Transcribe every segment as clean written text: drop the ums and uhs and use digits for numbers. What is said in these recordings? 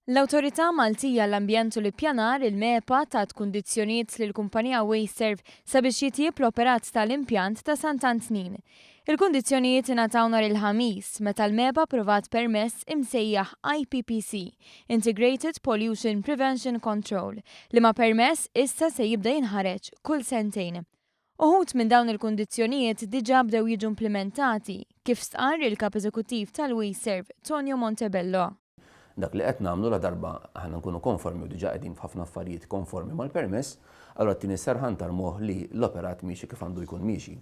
L-Awtorità Maltija għall-Ambjent u l-Ippjanar, il-MEPA, tat kundizzjonijiet lill-kumpanija Wasteserv sabiex jitjieb l-operat tal-impjant ta' Sant'Antnin. Il-kundizzjonijiet ingħataw nhar il-Ħamis, meta l-MEPA approvat permess imsejjaħ IPPC, Integrated Pollution Prevention Control, liema permess issa se jibda jinħareġ kull sentejn. Uħud minn dawn il-kundizzjonijiet diġà bdew jiġu implimentati, kif stqarr il-Kap Eżekuttiv tal-Wasteserv, Tonio Montebello. Dak li qed nagħmlu ladarba aħna nkunu konformi u diġà qegħdin f'ħafna affarijiet konformi mal-permess, allura ttini serħan tal-moħħ li l-operat miexi kif għandu jkun miexi.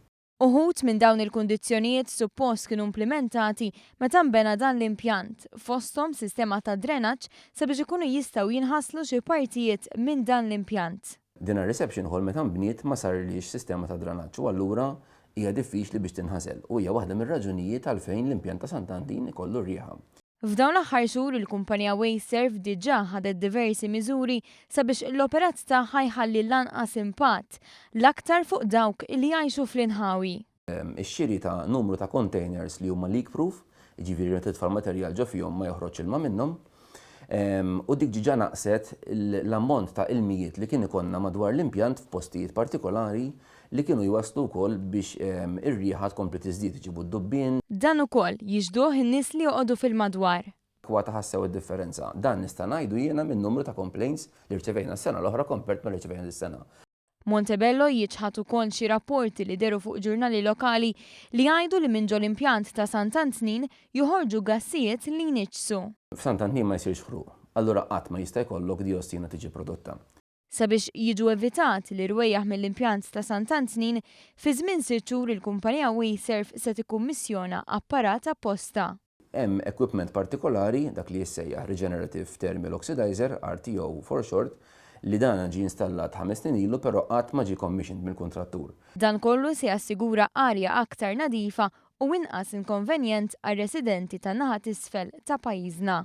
Uħud minn dawn il-kundizzjonijiet suppost kienu implimentati meta nbena dan l-impjant, fosthom sistema ta' drenaġġ sabiex ikunu jistgħu jinħaslu xi partijiet minn dan l-impjant. Din ir-reception hall meta nbniet ma sarilhiex sistema ta' dranaġġ u allura hija diffiċli biex tinħasel u hija waħda mir-raġunijiet għalfejn l-impjant ta' Sant'Antin ikollu r-riħa. F'dawn l-aħħar xhur il-kumpanija Wasteserv diġà ħadet diversi miżuri sabiex l-operat tagħha jħalli l-anqas impatt, l-aktar fuq dawk li jgħixu fl-inħawi. Ix-xiri ta' numru ta' containers li huma leak proof, jiġifieri meta titfa' l-materjal ġo fihom ma joħroġx ilma minnhom, u dik ġiġa naqset l-ammont ta' ilmijiet li kien ikollna madwar l-impjant f'postijiet partikolari li kienu jwasslu wkoll biex ir-riħa tkompli tiżdied, iġibu d-dubbien. Dan ukoll jixhduh in-nies li joqogħdu fil-madwar. Kwata ħassew id-differenza. Dan nista' ngħidu jiena min-numru ta' complaints li rċevejna s-sena l-oħra compared ma' li rċevejna dis-sena. Montebello jiċħad ukoll xi rapporti li dehru fuq ġurnali lokali li jgħidu li minn ġol-impjant ta' Sant'Antnin joħorġu gassijiet li jniġġsu. F'Sant'Antnin ma jsirx ħruq, allura qatt ma jista' jkollok diossina tiġi prodotta. Sabiex jiġu evitati l-irwejjaħ mill-impjant ta' Sant'Antnin, fi żmien sitt xhur il-kumpanija Wasteserv se tikkummissjona apparat apposta. Hemm equipment partikolari, dak li jissejjaħ Regenerative Thermal Oxidizer, RTO for short, li dan ġie installat 5 snin ilu però qatt ma ġie commissioned mill-kuntrattur. Dan kollu se jassigura arja aktar nadifa u inqas inkonvenjent għar-residenti tan-naħa t'isfel ta' pajjiżna.